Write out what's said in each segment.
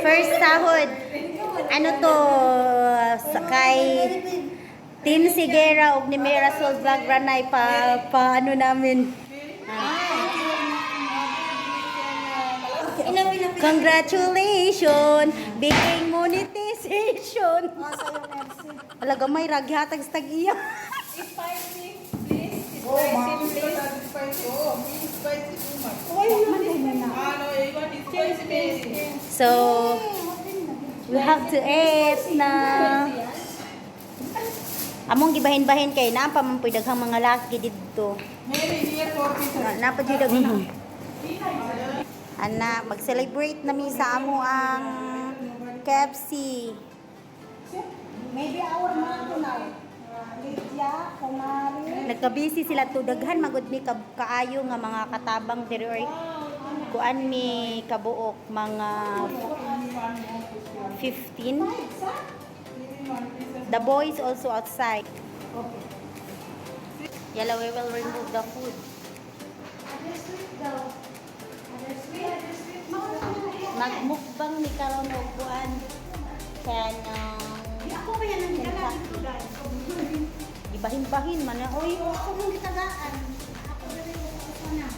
First sahod. Ano to sa kay Team Sigera ug ni Mera Sol Vlog Ranay pa pa ano namin. Congratulations! Biging monetization. Wala gamay ra gihatag sa tag-iya. Spicy, please. Oh, Spicy, please. Spicy. Oh, me spicy too much. Ah, no, you want spicy, please. So, we have to eat na. Among gibahin-bahin kay naa pa man puy daghang mga laki didto. Mary, here four pieces. Na naa pa jud daghang. Ana, mag-celebrate na mi sa amo ang KFC. Maybe our mga kunay. Lydia, Kumari. Nagka-busy sila to, daghan magud mi kaayo nga mga katabang diri oy. Kuan mi kabuok mga 15. The boys also outside. Yala, we will remove the food. Other sweet daw. Other sweet. Other sweet. Magmukbang ni karon og kuan kanang Ako pa yan ang dala dito, guys. Gibahin-bahin man na oy. Ako mong gitagaan. Ako na rin ako na.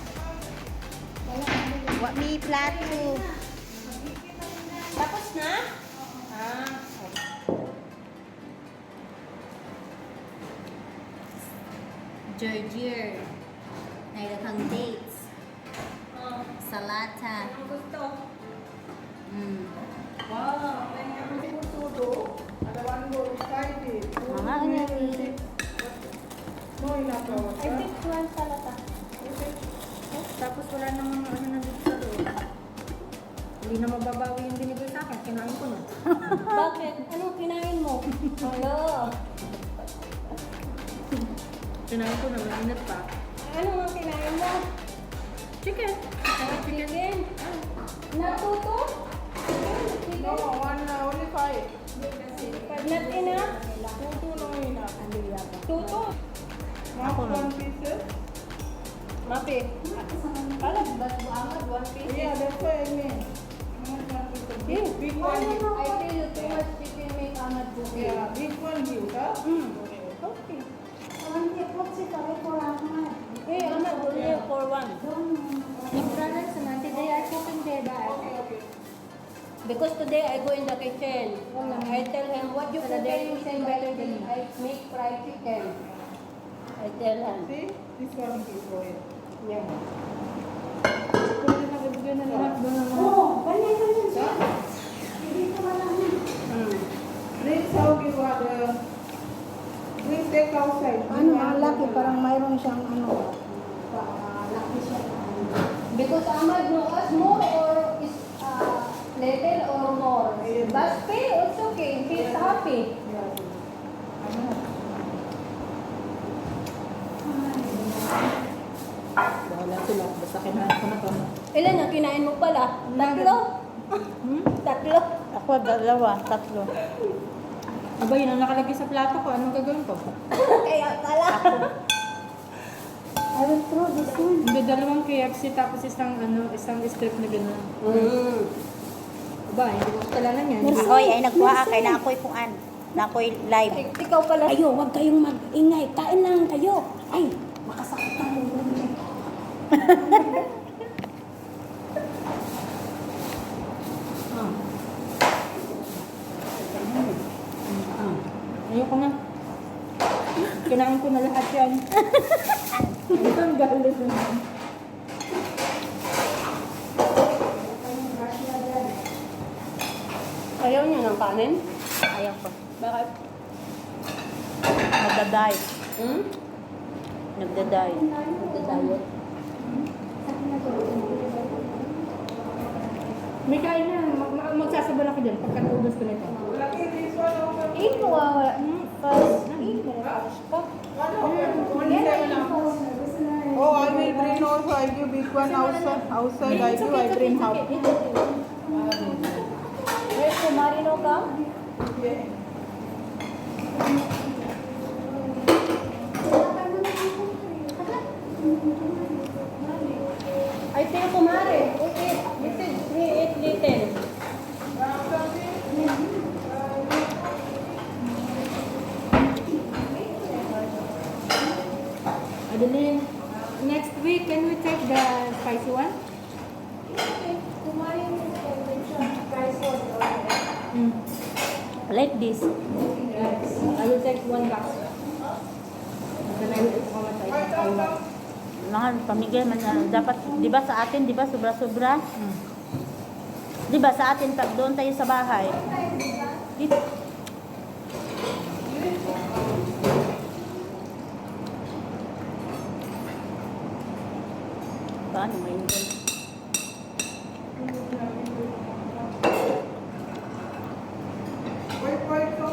Wa mi plato. Tapos na? Ah. Georgier. Naidaghang dates. Oh. Salata. Ang gusto. Wow. Two, two. And one go five. Two, Mga ano ni. No enough. I think one salata. Tapos wala namang ano nandito sa loob. Hindi na mababawi yung binigay sa akin. Kinain ko na. Bakit? Anong kinain mo? Hello. Kinain ko na. Mainit pa. Ano ang kinain mo? Chicken. Chicken. Chicken. Natuto? Chicken? Chicken? No, one, only five. Not enough? Two, two, no enough. Tuto? Not one pieces. Mapi. Alam, ba't Ahmad, one piece? Yeah, that's why I mean. Not one piece. Big, big one. Give. I tell you, too much chicken make Ahmad booking. Yeah, big one give, huh? Okay. For Ahmad. Hey, Ahmad, only for one. Today I cooking there. Okay, okay. Because today I go in the kitchen. I tell him, "What you cooking?" He said, "I make fried chicken." I tell him. See, this one give for you. Yeah. Pwede na bibigyan na lahat doon ng mga Oo, ganyan ganyan siya. Hindi ko wala na. Drinks how give what? Drink take outside. Ano, malaki, parang mayroon siyang ano, laki siya. Because Ahmad no ask more or is little or more. But pay, it's okay. He's happy. Yeah. Bahala sila. Basta kinain ko na to. Ilan ang kinain mo pala? Tatlo? Hmm? Tatlo? Ako dalawa, tatlo. Aba, yun ang nakalagay sa plato ko. Anong gagawin ko? Kaya pala. I will throw this one. Hindi, dalawang KFC tapos isang ano, isang strip na gano'n. Aba, hindi ko kasalanan yan. Oy, ay nagkuha kay na ako'y kuan. Na ako'y live. Ikaw pala. Ayo, huwag kayong mag-ingay. Kain lang kayo. Ay, makasakit ang ulo niyo. Ayoko na. Kinain ko na lahat yan. Ang galit naman. Ayaw niya ng kanin? Ayaw ko. Bakit? Nagda-diet. Hmm? Nagda-diet. Nagda-diet. May kain na. Magsasabal ako dyan pagka naubos ko nito. Lucky this one open. Eh, mawawala. First, eh, fast pa. One open. Only seven up. Oh, I will bring also. I give big one outside. Outside I give. I bring half. Wait, kumari no ka? Yeah. I tell kumari. We eat. Little. We eat little. spicy one? Like this. I will take one box. Then I will eat how much I want. Mga pamigay man na dapat, 'di ba sa atin, 'di ba sobra-sobra? 'Di ba sa atin pag doon tayo sa bahay? Dito. Paano may Wait, wait, so.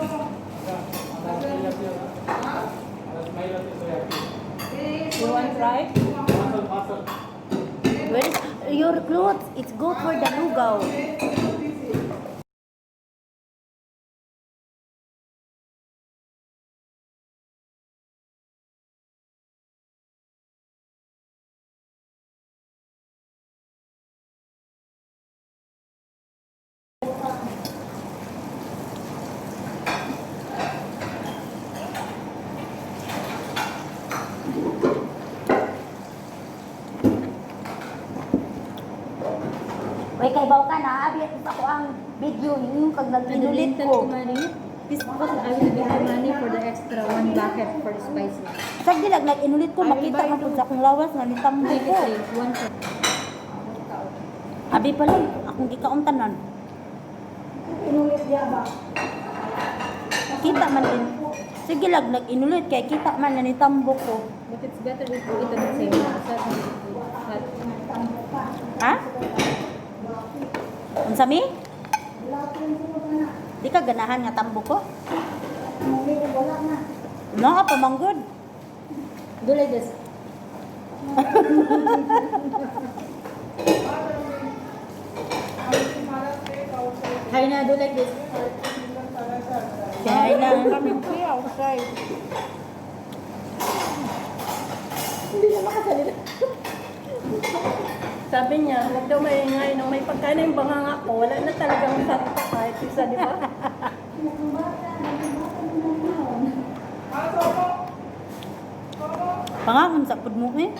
You want fry? Where is your clothes? It's good for the lugaw. Uy, kay baw ka na, abi ako ang video ninyo kag nag-inulit ko. Because I will give you money for the extra one bucket for spicy. Sa gilag nag-inulit ko, makita man pud sa akong lawas nga nitambo Take ko. it three. One for Abi pala, akong gikaon tanan. Inulit niya ba? Kita man din. Sige lag nag-inulit kay kita man na nitambo ko. But it's better if you eat at the same time. So, hot. Ha? Unsa mi? Di ka ganahan nga tambo ko? Wala na. No, pa manggod. Do like this. Hi na, do like this. Kaya na. Coming free outside. Sabi niya, huwag daw maingay. Nung may pagkain na yung banganga ko, wala na talagang salita kahit isa, di ba? Pangahon sa pud mo eh.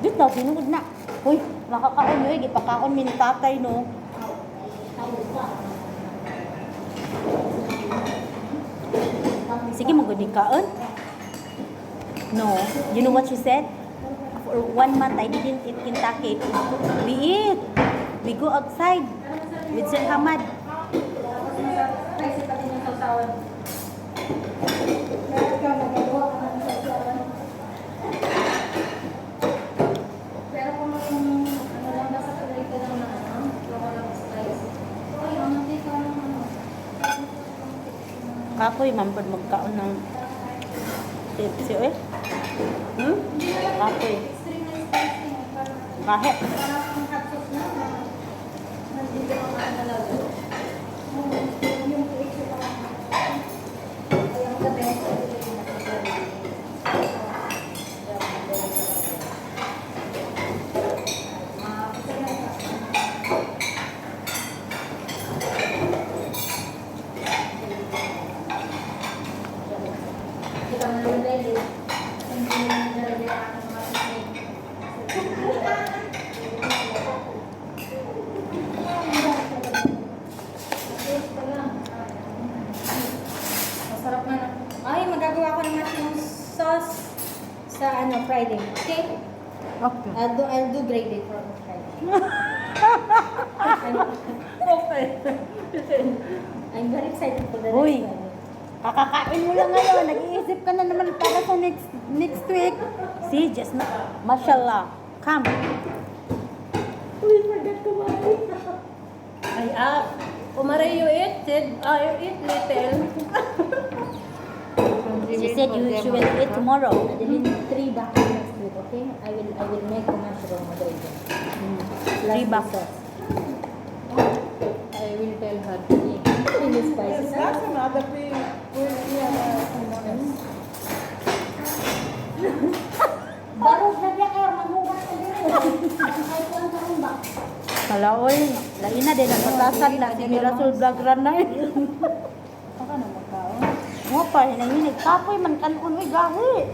Dito, tinuod na. Uy, makakaon yun. Gipakaon mi ni tatay, no? Sige, magod kaon. No. You know what she said? For one month, I didn't eat Kentucky. We eat. We go outside with Sir Hamad. Spicy pati yung sausawan. Meron ka nagagawa ka ng sausawan. Pero kung ano lang, nasa tuloy ka lang na ano, gawa lang spicy. Ay, ano, hindi ka lang ano. Kapoy, man pud magkaon ng si eh. Hmm? Kapoy. Extreme na spicy. Parang Kahit. parang ang hot sauce na. Nandito ang ano lalo. Yung extra pa. Ay, ang the best. Kita mo naman dahil eh. Hindi mo naman dahil ang mga sisig. Masarap na. Ay, magagawa ko ng mushroom sauce sa ano, Friday. Okay? Okay. I'll do gravy for Friday. Okay. I'm very excited for the next Uy. Friday. Kakakain mo lang ngayon. Nag-iisip ka na naman para sa next next week. See, just na. Mashallah. Come. We forgot kumain. Ay, Kumare, you eat, said, you eat little. She said you she will eat tomorrow. Adeline, three buckets next week, okay? I will make a mushroom gravy. Plus Three the buckets. sauce. I will tell her to make really spicy. That's another thing. We have someone else. Barog na biya kayo, manghugas ka din. Kahit kuwan ka rin ba? Kalaoy, lain na din ang patasan na si Mirasol Vlog Run na. Baka na magkaon. Mo pa hinahinig kapoy man kanon uy gahi.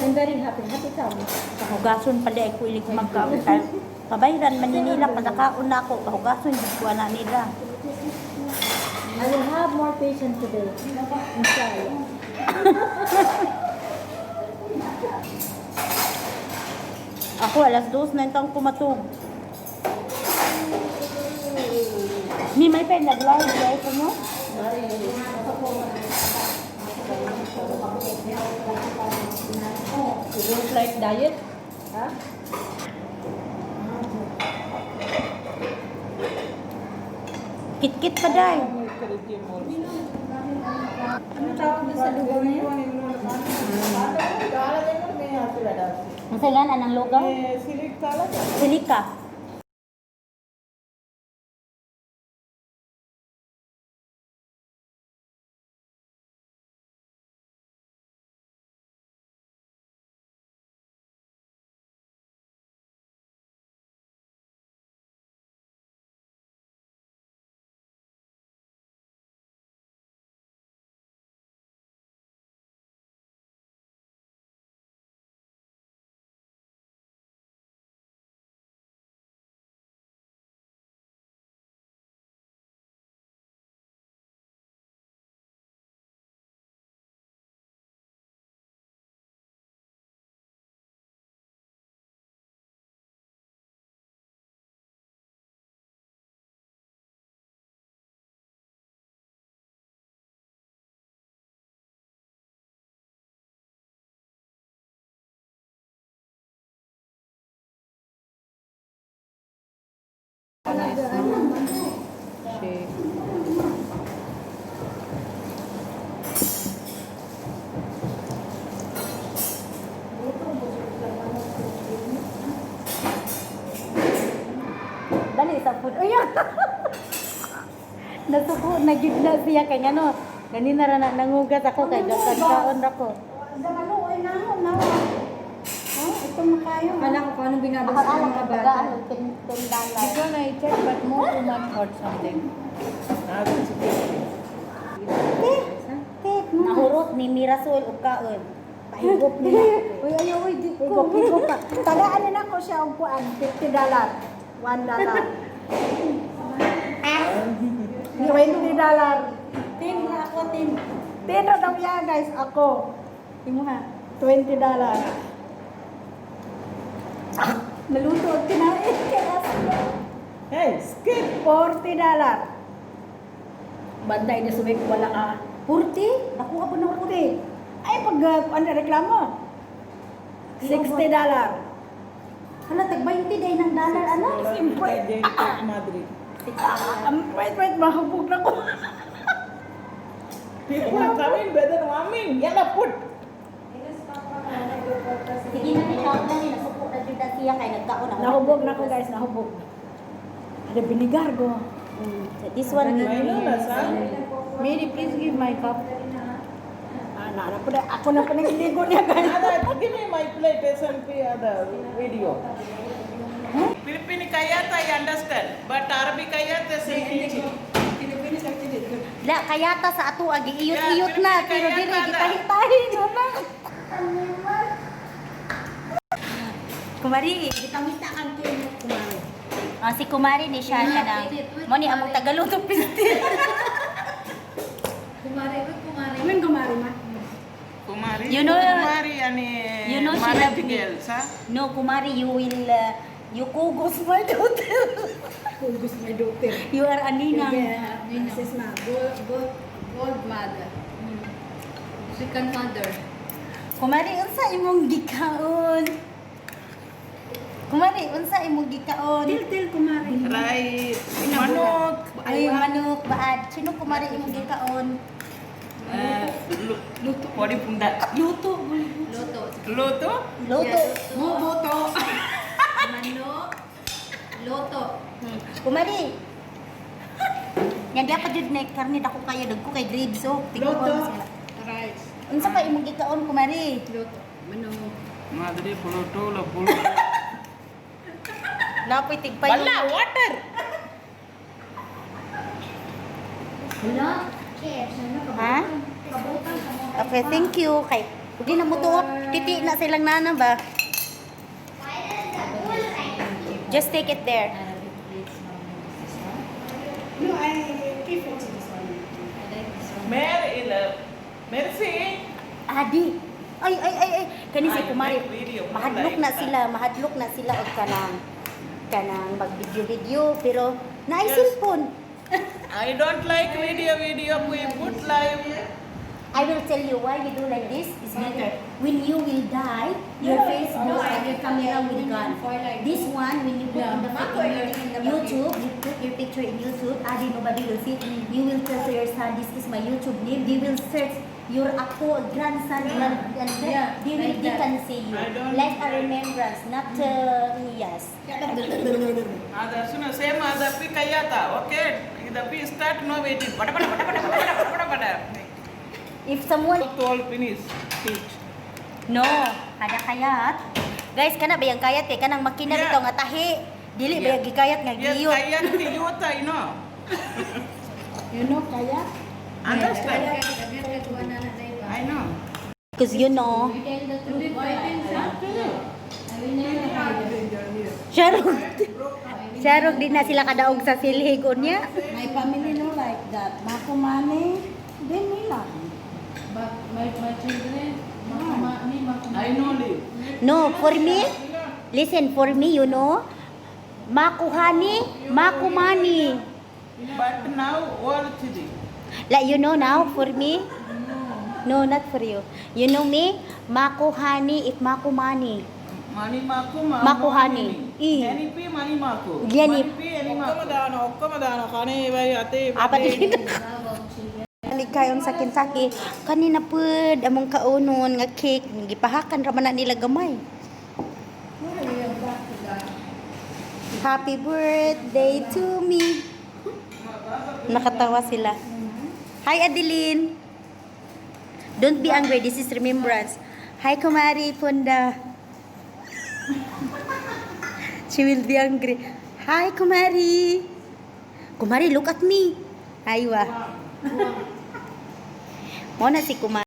I'm very happy. Happy kami. Pahugason pala ay ko ilig magkaon kay pabayran man ni nila padakaon na ako pahugason jud ko ana nila. I will have more patience today. Inshallah. Ako 2:00 na intang kumatog. Ni may pa nag-live live mo? You don't like diet? Ha? Kit-kit pa day. Ano tawag doon sa lugaw na yun? Ang nga anang lugaw? Silika. Shake. Dali sa food. Uy! Nasuko na gid na siya kay ngano. Ganina ra na nangugat ako kay gakadkaon ra ko. Ano, ay naho, naho. Oh, ito makayo. Akala ko kung anong binabasa ng mga bata. $10. This one I check, but more too much hot something. Nahurot ni Mirasol og kaon. Pahigop nila. Uy, ayaw, uy, di ko. Higop, higop pa. Tagaan na ko siya og kuan, $50. $1. $20. Tin na ako tin. 10 na daw yan, guys. Ako. Imo ha. $20. Naluto ang kinain kay Aslo. Hey, skip. $40. Bantay na sumik, wala ka. 40? Nakuha po ng 40. Ay, pag ano, reklamo. $60. Hala, tag 20 day ng dollar, ano? Siyempre. Madrid. Wait, wait, mahubog na ko. People are coming, brother, coming. Yalla, put. Sige na ni kaon na ni nasuko na jud na siya kay nagkaon ako. Nahubog na ko, guys, nahubog. Ada binigar ko. This one I know, na, sir. Mary, please give my cup. Ah, na, na, na, ako na pa nagligo niya, guys. Other, give me my plate, SMP, other video. Filipino kayat I understand, but Arabic kayat is teaching. La kayata sa ato agi iyot-iyot na pero Yeah, dili Pilipino kayata. gitahi-tahi na lang. Kumari, gitangita kang kino kumari. Ah, si kumari ni siya siya na. Mo ni among Tagalog pistil. Kumari, uy, kumari. Amin gumari, ma. Kumari, Kumari and You know she love Marathi me. girls, huh? No, kumari, you will you kugos my daughter. Kugos my daughter. You are aninang. Yeah, sis ma. Gold, gold, gold mother. Second mother. Kumari, unsa imong gikaon? Kumari, unsa imong gikaon? Til, til, kumari. Rice, manok, Ay, manok, baad. Sino kumari imong gikaon? luto, podi punda. Luto. Loto. Luto? Luto. Mo boto. Manok. Loto. Kumari. Yan dapat jud na karne dako kayo dagko kay grapes oh. Tingnan Luto. sila. Rice. Unsa pa imong gikaon kumari? Luto. Manok. Madre, puluto, la puluto. Napoy tigpay. Wala, water. Hala. Ha? Okay, thank you. Kay, hindi na mo tuot. Titi na silang nana ba? Just take it there. No, I prefer to this one. Mary, ila. Mercy. Adi. Ay, ay, ay, ay. Kani si Ay, Kumari. make video. Mahadlok na sila, mahadlok na sila og kanang mag-video-video pero naay cellphone. I don't like video, video. We put live. I will tell you why we do like this is better. When you will die, your face goes and your camera will gone. This one, when you put in the in your YouTube, you put your picture in YouTube, adi nobody will see. You will tell to your son, "This is my YouTube name." They will search your apo, grandson, grand, and they will they can see you. I don't- Like a remembrance, not yes. Ada, sunu, same ada pi kayata. Okay. The pi start no waiting. Bada bada bada bada bada bada bada. If someone Told finish. Teach. No, kada kayat. Guys, kana ba yung kayat kay kanang makina bitaw nga tahi. Dili ba yung gikayat nga Yes, giyot. kayat yota, you know. You know, kaya? Understand? I know. Because you know, Sharog. Sharog di na sila kadaog sa silhig unya. My family no like that. Makumani, then nila. But my children, me, makuma. I know live. No, for me, listen, for me, makuhani, makumani. But now all three. Like you know now, for me, no, not for you. You know me, makuhani if makumani. Money maku Makuhani. I. Any pi money maku. Yani. Money pi any maku. ඔක්කොම දාන ඔක්කොම දාන කනේ ඒවයි අතේ Apat dito. Kayon sa Kentucky, kanina pud among kaunon nga cake gipahakan ra man na nila gamay. Happy birthday to me. Nakatawa sila. Hi, Adeline. Don't be angry. This is remembrance. Hi, Kumari Punda. She will be angry. Hi, Kumari. Kumari, look at me. Aywa. Mo na si Kumari.